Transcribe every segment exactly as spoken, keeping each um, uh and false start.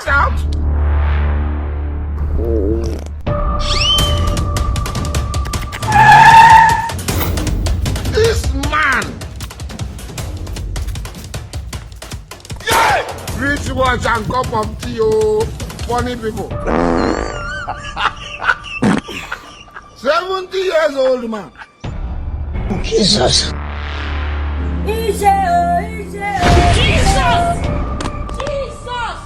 Out. This man. Yeah! Reach watch and cup of tea, oh, funny people. Seventy years old man. Jesus. Ije o, ije o. Jesus! Jesus!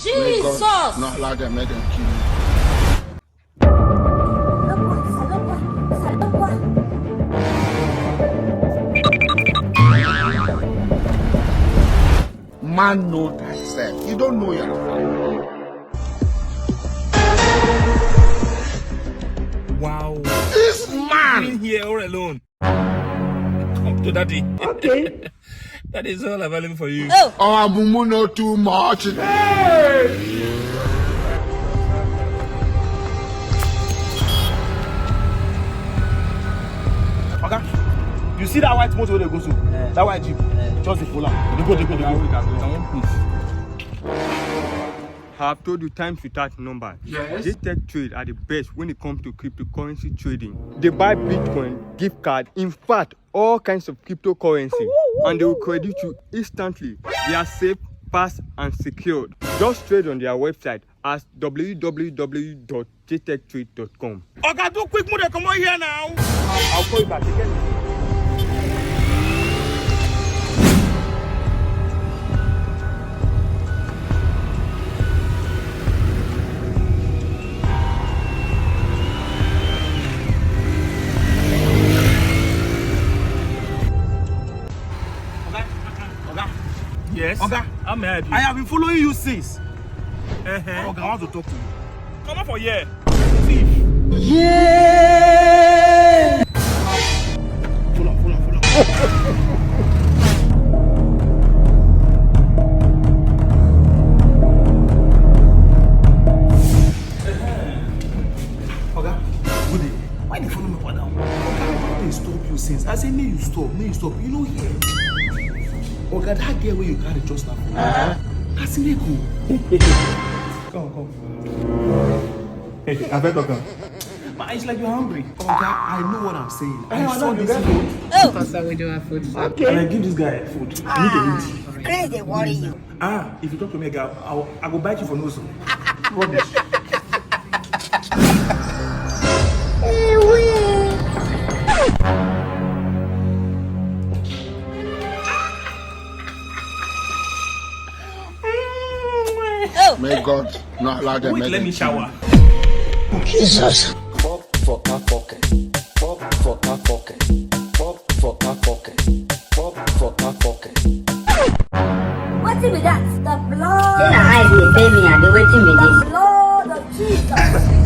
May God Jesus! Not allow them, make them kill you. Man know thyself. You don't know yourself. Wow. This man. Being here all alone. Come to daddy. Okay. That is all available for you. Oh. Our mumu no too much. Oga, you see that white motor wey dey go so? Eh. That white jeep. Eh. Just dey follow am. Dey go, dey go, dey go. I want peace. I have told you times without number. Yes. J Tech Trade are the best when it comes to cryptocurrency trading. They buy Bitcoin, gift card, in fact, all kinds of cryptocurrency, and they will credit you instantly. They are safe, fast, and secured. Just trade on their website at w w w dot j tech trade dot com. Oga, do quick, move dey comot here now. I'll call you back. Oga, Oga. Yes. Oga. How may I help you? I have been following you since. Uh-huh. Oga, I want to talk to you. Come out for here. Thief. Yeah. Follow, follow, follow. Oga, good day. Why you follow me up and down? Oga, I don dey stop you since. I say make you stop, make you stop. You no hear. Oga, that girl wey you carry just now. Uh-huh. Asineko. Come, come. Hey, I better come. My eyes like you're hungry. Oga, I know what I'm saying. I saw this food. Oh. Pastor, we do have food, sir. Okay. And I give this guy food. I need to eat. Craze dey worry you. Ah, if you talk to me, girl, I, I go bite you for nose. Rubbish. Oh. May God not allow them. Wait, let me shower. Jesus. Pop for car pocket. Pop for car pocket. Pop for car pocket. Pop for car pocket. Wetin be that? The blood. Say na eyes dey pain me, abi wetin be this? The blood of Jesus.